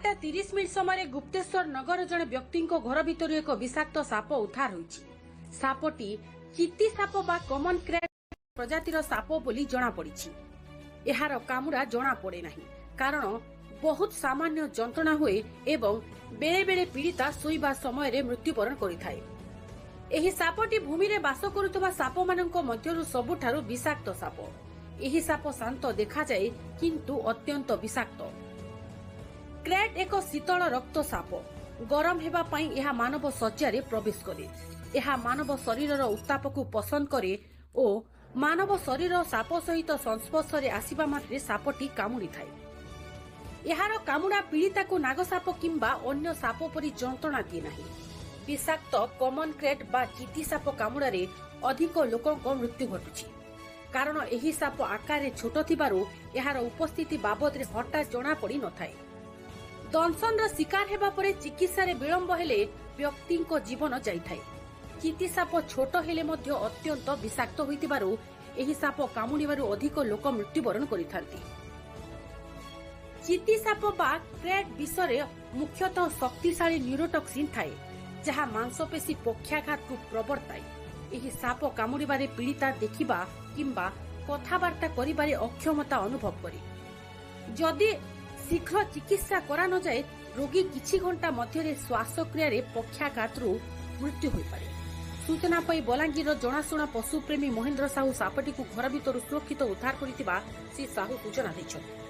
8:30 ସମୟରେ ଗୁପ୍ତେଶ୍ୱର ନଗର ଜଣେ ବ୍ୟକ୍ତିଙ୍କ ଘର ଭିତରୁ ଏକ ବିଷାକ୍ତ ସାପ ଉଦ୍ଧାର ହୋଇଛି। ସାପଟି ଚିତି ସାପ ବା କମନ କ୍ରେଟ୍ ପ୍ରଜାତିର ସାପ ବୋଲି ଜଣାପଡ଼ିଛି। ଏହାର କାମୁଡ଼ା ଜଣାପଡ଼େ ନାହିଁ, କାରଣ ବହୁତ ସାମାନ୍ୟ ଯନ୍ତ୍ରଣା ହୁଏ ଏବଂ ବେଳେବେଳେ ପୀଡ଼ିତା ଶୋଇବା ସମୟରେ ମୃତ୍ୟୁବରଣ କରିଥାଏ। ଏହି ସାପଟି ଭୂମିରେ ବାସ କରୁଥିବା ସାପମାନଙ୍କ ମଧ୍ୟରୁ ସବୁଠାରୁ ବିଷାକ୍ତ ସାପ। ଏହି ସାପ ଶାନ୍ତ ଦେଖାଯାଏ, କିନ୍ତୁ ଅତ୍ୟନ୍ତ ବିଷାକ୍ତ। କ୍ରେଟ୍ ଏକ ଶୀତଳ ରକ୍ତ ସାପ। ଗରମ ହେବା ପାଇଁ ଏହା ମାନବ ଶଯ୍ୟାରେ ପ୍ରବେଶ କରେ। ଏହା ମାନବ ଶରୀରର ଉତ୍ତାପକୁ ପସନ୍ଦ କରେ ଓ ମାନବ ଶରୀର ସାପ ସହିତ ସଂସ୍ପର୍ଶରେ ଆସିବା ମାତ୍ରେ ସାପଟି କାମୁଡ଼ିଥାଏ। ଏହାର କାମୁଡ଼ା ପୀଡ଼ିତାକୁ ନାଗସାପ କିମ୍ବା ଅନ୍ୟ ସାପ ପରି ଯନ୍ତ୍ରଣା ଦିଏ ନାହିଁ। ବିଷାକ୍ତ କମନ କ୍ରେଟ୍ ବା ଚିତି ସାପ କାମୁଡ଼ାରେ ଅଧିକ ଲୋକଙ୍କ ମୃତ୍ୟୁ ଘଟୁଛି, କାରଣ ଏହି ସାପ ଆକାରରେ ଛୋଟ ଥିବାରୁ ଏହାର ଉପସ୍ଥିତି ବାବଦରେ ହଠାତ୍ ଜଣାପଡ଼ି ନଥାଏ। ଦଂଶନର ଶିକାର ହେବା ପରେ ଚିକିତ୍ସାରେ ବିଳମ୍ବ ହେଲେ ବ୍ୟକ୍ତିଙ୍କ ଜୀବନ ଯାଇଥାଏ। ଚିତି ସାପ ଛୋଟ ହେଲେ ମଧ୍ୟ ଅତ୍ୟନ୍ତ ବିଷାକ୍ତ ହୋଇଥିବାରୁ ଏହି ସାପ କାମୁଡ଼ିବାରୁ ଅଧିକ ଲୋକ ମୃତ୍ୟୁବରଣ କରିଥାନ୍ତି। ଚିତି ସାପ ବା କ୍ରେଟ୍ ବିଷରେ ମୁଖ୍ୟତଃ ଶକ୍ତିଶାଳୀ ନ୍ୟୁରୋଟକ୍ସିନ୍ ଥାଏ, ଯାହା ମାଂସପେଶୀ ପକ୍ଷାଘାତକୁ ପ୍ରବର୍ତ୍ତାଏ। ଏହି ସାପ କାମୁଡ଼ିବାରେ ପୀଡ଼ିତା ଦେଖିବା କିମ୍ବା କଥାବାର୍ତ୍ତା କରିବାରେ ଅକ୍ଷମତା ଅନୁଭବ କରେ। ଯଦି ଶୀଘ୍ର ଚିକିତ୍ସା କରାନଯାଏ, ରୋଗୀ କିଛି ଘଣ୍ଟା ମଧ୍ୟରେ ଶ୍ୱାସକ୍ରିୟାରେ ପକ୍ଷାଘାତରୁ ମୃତ୍ୟୁ ହୋଇପାରେ। ସୂଚନା ପାଇ ବଲାଙ୍ଗୀରର ଜଣାଶୁଣା ପଶୁପ୍ରେମୀ ମହେନ୍ଦ୍ର ସାହୁ ସାପଟିକୁ ଘର ଭିତରୁ ସୁରକ୍ଷିତ ଉଦ୍ଧାର କରିଥିବା ଶ୍ରୀ ସାହୁ ସୂଚନା ଦେଇଛନ୍ତି।